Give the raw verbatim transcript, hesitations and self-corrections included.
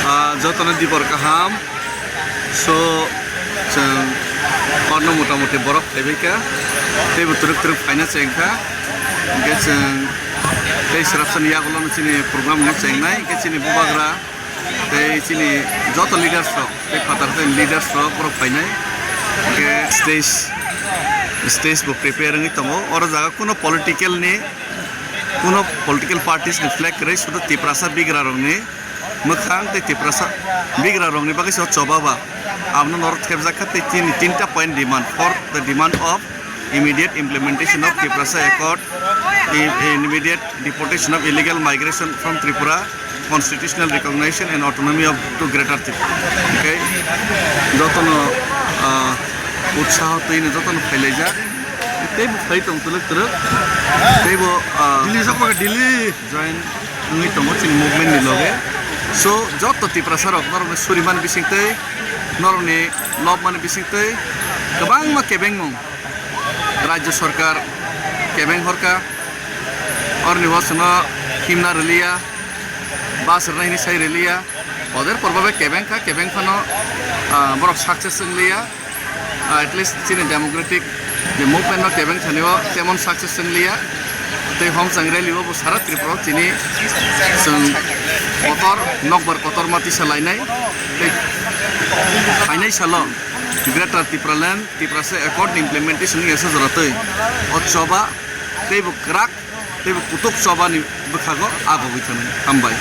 Ah, jotono dibor kaham. So, chwng horno motamuti borok phaibaikha. Teibo twrwk twrwk phaina chengkha. Hwnkhe chwng tei swrapsani yagulono chini program no chengnai. Hwnkhe chini bubagra tei chini joto leaders rok, tei phatar tei leaders rok borok phainai. Hwnkhe stage, stage bo prepare wngwi tongo. Oro jaga kuno political ni, kuno political parties ni flag kwrwi, sudu Tiprasa bigra rokni mwkhang tei Tiprasa bigra rokni bagwi se o choba ba. Abono norok thepjak kha tei chini tinta point demand for the demand of immediate implementation of Tiprasa Accord, i-, immediate deportation of illegal migration from Tripura, constitutional recognition and autonomy of to Greater Tripura. Okay? Jotono, ah, utsaho twi no jotono phailaijak. Teibo phai tong twlwk twlwk. Teibo, ah, Delhi sakma Delhi. Join wngwi tongo chini movement ni loge. So, joto Tiprasa rok norokni suriman bisingtwi, norokni lobmani bisingtwi kwbangma kebengmung rajya sarkar kebeng horkha. Orni bo chwngno himna rwliya, bus rwnai hwnwi sai rwliya. Poder porba bai kebeng kha, kebeng phano, ah, borok success wngliya. Ah, at least chini democratic je movement no kebeng thani o temon success wngliya. Tei hom chang rally o bo sara Tripura o chini chwng kotor nokbar kotor ma tisa lainai. Tei phainai salo Greater Tipraland, Tiprasa Accord ni implementation ni esa jora twi o choba tei bo kwrak tei bo kutuk choba ni bwkhago agogwi thani. Hambai.